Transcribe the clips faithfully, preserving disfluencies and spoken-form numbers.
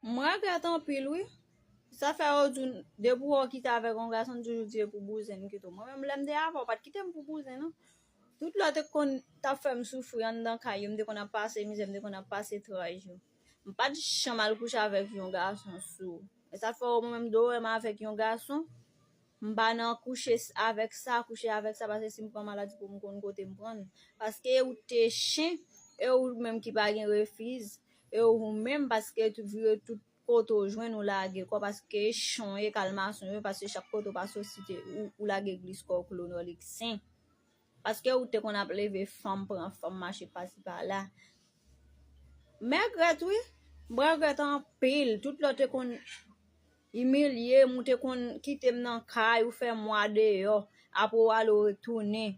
M regrèt anpil, wi. Sa fè yo di w, depi w kite avèk yon gason, toujou di e pou bouzen m kite w. Mwen menm, lè m te avè w, w pa t kite m pou bouzen, non. Tout lè w te konn t ap fè m soufri anndan kay yo, m te konn ap pase mizè, m te konn ap pase tray yo. M pa t janm al kouche avèk yon gason sou. E sa fè w, mwen menm, de w wè m avèk yon gason, m pa nan kouche s- avèk sa, kouche avèk sa, paske si m pran maladi pou m konn kote m pran l. Paske ou te chen, e ou menm ki pa gen refiz, e ou menm, paske tou vire tout kote w jwenn ou lage kò, paske chen w ye, kalmason w ye, paske chak kote w pase w site, ou, ou lage glis kò w Klonòl Iksen. Paske ou te konn ap leve fanm, pran fanm, mache pasi pala. M regrèt, wi. M regrèt anpil. Tout lè w te konn imilye m, ou te konn kite m nan kay, ou fè mwa deyò. Apre w ale, w retounen.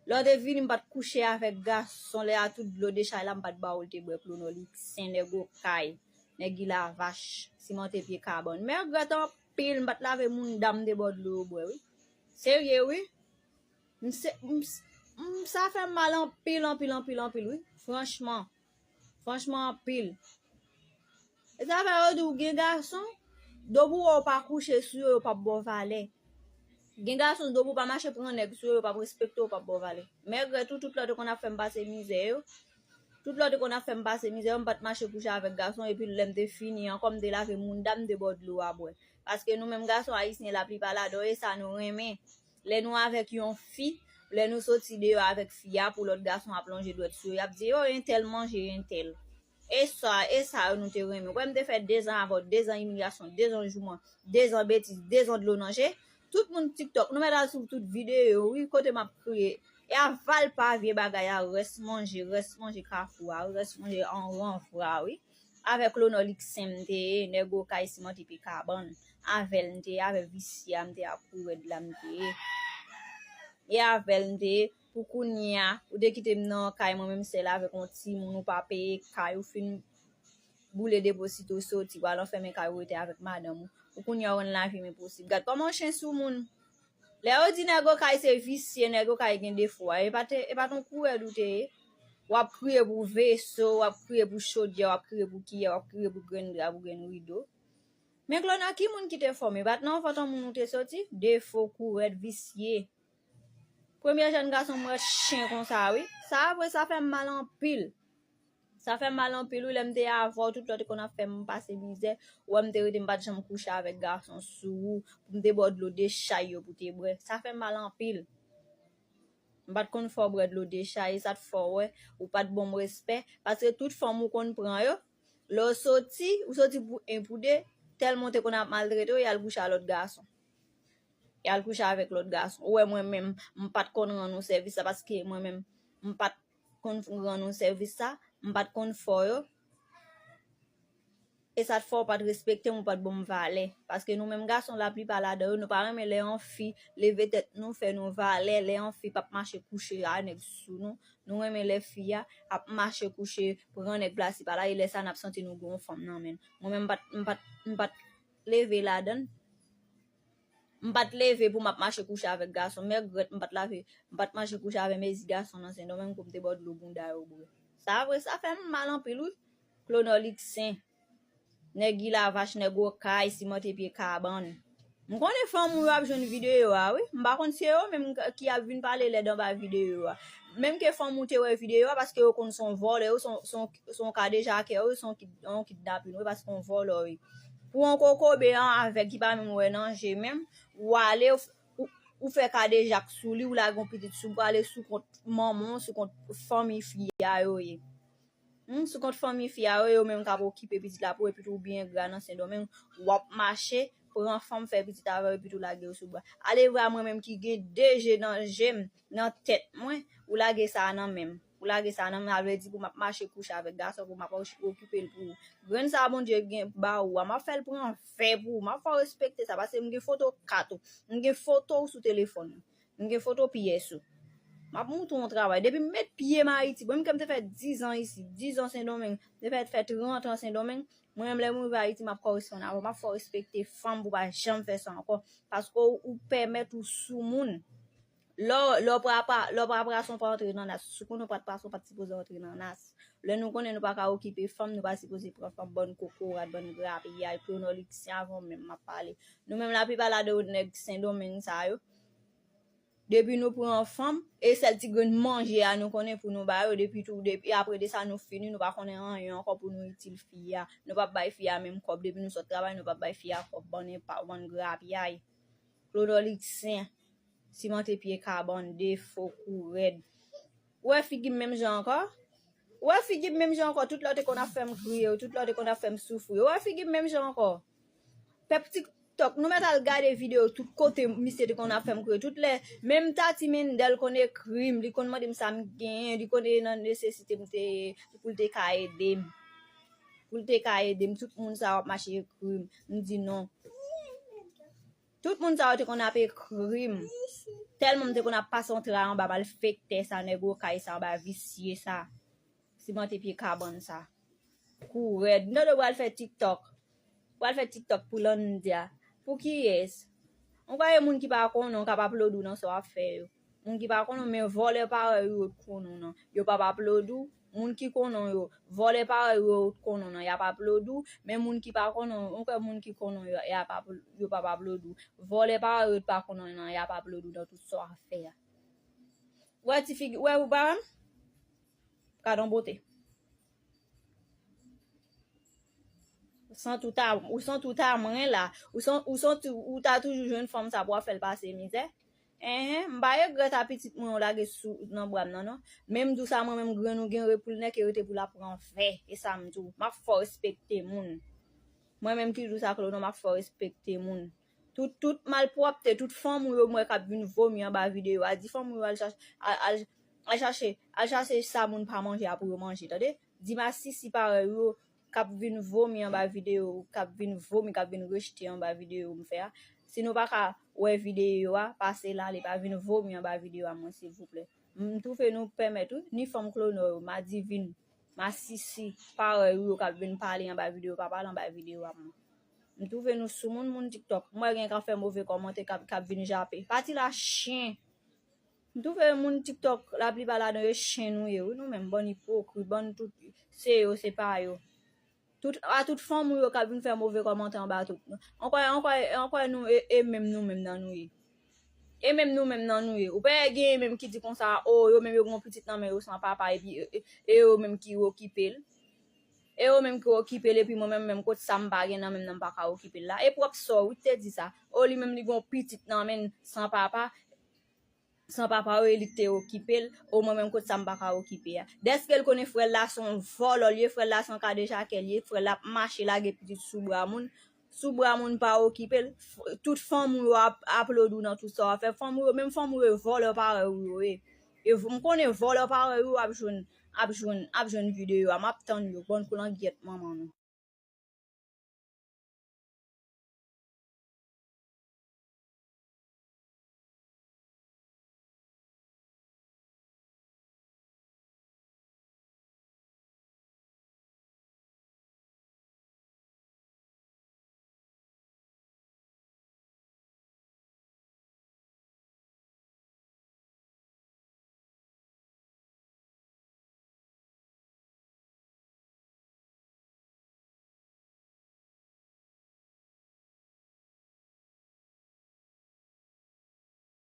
Lè w te vini, m pa t kouche avèk gason. Lè a tout dlo dechay la, m pa t ba w l te bwè Klonòl Iksen, nèg Okay, nèg Gilavach, simante pye kabann. M regrèt anpil, m pa t lave mounda m te ba w dlo yo bwè, wi. Serye, wi. M se, m s- m- sa fè m mal anpil, anpil, anpil, anpil, wi. Franchman. Franchman, anpil. E sa fè yo di w gen gason, depi w wè w pa kouche sou yo, yo p ap ba w valè. Gen gason, depi w pa mache pran nèg sou yo, yo p ap respekte w, yo p ap ba w valè. M regrèt tou, tout lè w te konn ap fè m pase mizè yo. Tout lè w te konn ap fè m pase mizè yo, m pa t mache kouche avèk gason, epi lè m te fini ankò, m te lave mounda, m te ba w dlo a bwè. Paske nou menm gason ayisyen, laplipa ladan yo, e sa nou renmen. Lè nou avèk yon fi, lè nou soti deyò avèk fi a, pou lòt gason ap lonje dwèt sou yo, y ap di, "O, entèl manje entèl." E sa, e sa yo nou te renmen. Ou wè m te fè dezan avè w, dezan imilyasyon, dezan jouman, dezan betiz, dezan dlo nan je. Tout moun TikTok, nou mèt al swiv tout videyo, wi, kote m ap kriye. E aval pa vye bagay a, rès manje, rès manje kafou a, rès manje an ranvwa, wi. Avèk Klonòl Iksen m te ye, nèg Okay, simante pye kabann. Avè l m te ye, avè visye a m te ye, ak kourèd la m te ye. E avè l m te ye, pou kounye a, ou te kite m nan kay mwen menm sèl avèk yon timoun, ou pa peye kay, ou fin boule depo site w soti, w al anfèmen kay ou rete avèk madanm ou. Pou kounye a, ou rann lavi m enposib. Gad kòman chen sou moun. Lè yo di nèg Okay se visye, nèg Okay gen defo a, e pa te, e pa t yon kourèd ou te ye. W ap kriye pou veso, w ap kriye pou chodyè, w ap kriye pou kiyè, w ap kriye pou grenn dra, pou grenn rido. Men Klonòl, ki moun ki te fòme? Pa t nan yon vant yon moun ou te soti? Defo, kourèd, visye. Premye jèn gason m wè chen konsa, wi. Sa vre, sa fè m mal anpil. Sa fè m mal anpil, wi, lè m te avè w, tout lè w te konn ap fè m pase mizè, ou wè m te rete, m pa t janm kouche avèk gason sou ou, pou m te ba w dlo dechay yo pou te bwè. Sa fè m mal anpil. M pa t konn fè w bwè dlo dechay, e sa t fè w wè, ou pa t ban m respè, paske tout fanm ou konn pran yo, lè w soti, ou soti pou en, pou de, tèlman w te konn ap maltrete w, y al kouche a lòt gason. Y al kouche avèk lòt gason. Ou wè mwen menm, m pa t konn rann ou sèvis sa, paske mwen menm, m pa t konn rann ou sèvis sa, m pa t konn fè w yo. E sa t fè w pa t respekte m, ou pa t ban m valè. Paske nou menm gason, laplipa ladan yo, nou pa renmen lè yon fi leve tèt nou, fè nou valè, lè yon fi p ap mache kouche a nèg sou nou. Nou renmen lè fi a ap mache kouche, pran nèg plasi pa la, e lè sa n ap santi nou gen yon fanm nan men n. Mwen menm, m pa t, m pa t, m pa t leve ladan l. M pa t leve pou m ap mache kouche avèk gason. M regrèt m pa t lave, m pa t mache kouche avè mezi gason nan Sendomeng pou m te ba w dlo bounda yo bwè. Sa vre, sa fè m mal anpil, wi. Klonòl Iksen. Nèg Gilavach, nèg Okay, simante pye kabann. M konnen fanm ou yo ap jwenn videyo a, wi. M pa konn si se yo menm k- ki ap vin pale lèd anba videyo a. Menm ke fanm ou te wè videyo a, paske yo konn se yon vòlè, yo se yon, se yon, se yon kadejakè, yo se yon kid- yon kidnapin, wi, paske yon vòlè, wi. Pou yon kokobe an avèg ki pa menm wè nan je menm, ou ale, ou, ou, ou fè kadejak sou li, ou lage yon pitit sou, ou ale sou kont manman w, sou kont fanmi fi a yo ye. Hmm, sou kont fanmi fi a yo, yo menm k ap okipe pitit la pou ou, epi tou ou byen gra nan Sendomeng, w ap mache, pran fanm, fè pitit avè yo, epi tou lage yo sou bra. Ale vwa mwen menm ki gen de je nan je m, nan tèt mwen, ou lage sa a nan men m. Ou lage sa a nan men m, sa vle di pou m ap mache kouche avèk gason, pou m ap okipe l pou ou. Grenn sa a Bondye gen ba ou a, m ap fè l pran vè pou ou, m ap fè w respekte sa, paske m gen foto kat ou, m gen foto w sou telefòn mwen. M gen foto pyès ou. M ap montre w yon travay. Depi m met pye m Ayiti, bon, m ke m te fè diz an isit, diz an Sendomeng, m te fè, fè trant an Sendomeng, mwen menm lè m rive Ayiti, m ap koresponn avè w. M ap fè w respekte fanm pou w pa janm fè sa ankò. Paske w, ou pèmèt ou soumoun. Lè w, lè w pran pa, lè w pran pwason pa antre nan nas. Soumoun ou pa t pwason pa t sipoze antre nan nas. Lè nou konnen nou pa ka okipe fanm, nou pa sipoze pran fanm. Bann kokorat, bann grapyay, klonoliksyen, avan menm m ap pale. Nou menm laplipa ladan yo nèg Sendomeng sa yo. Depi nou pran fanm, e sèl ti grenn manje a nou konnen pou nou ba yo, depi tou, depi apre de sa nou fini, nou pa konnen anyen ankò pou nou itil fi a. Nou p ap bay fi a menm kòb, depi nou sot travay, nou p ap bay fi a kòb, bann enpa, bann grapyay. Klonoliksyen, simante pye kabann, defo, kou rèd. Ou wè figi m menm jan ankò? Ou wè figi m menm jan ankò? Tout lè w te konn ap fè m kriye, tout lè w te konn ap fè m soufri. Ou wè figi m menm jan ankò? Pèp TikTok, nou mèt al gade videyo tout kote misye te konn ap fè m kriye. Tout lè, menm Tati Mendel konn ekri m, li konn mande m sa m genyen, li konn nan nesesite m te, pou l te ka ede m. Pou l te ka ede m, tout moun sa yo ap mache ekri m. M di non. Tout moun sa yo te konn ap ekri m. Tèlman m te konn ap pase yon tra anba malfektè sa, nèg okay sa, anba visye sa. Simante pye kabann sa. Kou rèd. M tande w pral fè TikTok. W pral fè TikTok pou Landia. Pou kiyès? Ou kwè moun ki pa konnen w k ap aplodi w nan sa w ap fè yo? Moun ki pa konnen w, men vòlè parèy ou yo t konnen w nan. Yo p ap aplodi w. Moun ki konnen w yo, vòlè parèy ou yo t konnen w nan, y ap aplodi w. Men moun ki pa konnen w, ou kwè moun ki konnen w yo, y ap apl-, yo p ap aplodi w. Vòlè parèy ou yo t pa konnen w nan, y ap aplodi w nan tout sa w ap fè a. Ou wè ti figi, ou wè ou pa wè m? Gad on bote. Ou santi w ta, ou santi w ta mwen la. Ou san-, ou santi w ta toujou jwenn fanm sa pou w ap fè l pase mizè. Enhen, m pa regrèt a pitit mwen ou lage sou, nan bra m nan, non. Men m di w sa, mwen menm grenn ou gen re pou l nèke rete pou l ap pran vè. E sa m di w. M ap fè w respekte moun. Mwen menm ki di w sa, Clonon, m ap fè w respekte moun. Tout, tout malpwòpte, tout fanm ou yo m wè k ap vin vomi anba videyo a, di fanm ou yo al chache, al, al, al chache, al chache sa moun pa manje a pou yo manje, tande? Di masisi parèy ou yo k ap vin vomi anba videyo, k ap vin vomi, k ap vin rejte anba videyo m fè a. Si nou pa ka wè videyo a, pase l ale, pa vin vomi anba videyo a mwen, silvouplè. M twouve nou pèmèt, wi, ni fanm Clonon yo, madivin, masisi, parèy ou yo k ap vin pale anba videyo, pa pale anba videyo a mwen. M twouve nou soumoun moun TikTok. M wè gen k ap fè move kòmantè k ap, k ap vin jape. Pati la chen. M twouve moun TikTok, laplipa ladan yo chen nou ye, wi, nou menm, bann ipokrit, bann tout, se yo, se pa yo. Tout, a tout fanm ou yo k ap vin fè move kòmantè anba tout. Ankò, ankò, ankò nou, e, e menm nou menm nan nou ye. E menm nou menm nan nou ye. Ou pa genyen menm ki di konsa, o, yo menm yo gen yon pitit nan men yo san papa, epi, e, e, e yo menm ki okipe l. E yo menm ki okipe l, epi mwen menm, menm kot sa m pa gen nan men m nan, m pa ka okipe l la. E pwòp sè w, wi, ki te di sa. O, li menm li gen yon pitit nan men l san papa, san papa yo, e li ki te okipe l. O, mwen menm kot sa m pa ka okipe a. Dèske l konnen frè l la se yon vòlò l ye, frè l la se yon kadejakè l ye, frè l ap mache lage pitit sou bra moun. Sou bra moun pa okipe l. F-, tout fanm ou yo ap aplodi w nan tout sa w ap fè. Fanm ou yo, menm fanm ou yo, vòlò parèy ou yo ye. E v-, m konnen vòlò parèy ou yo ap jwenn, ap jwenn, ap jwenn videyo a. M ap tann yo. Bann koulangyèt manman nou.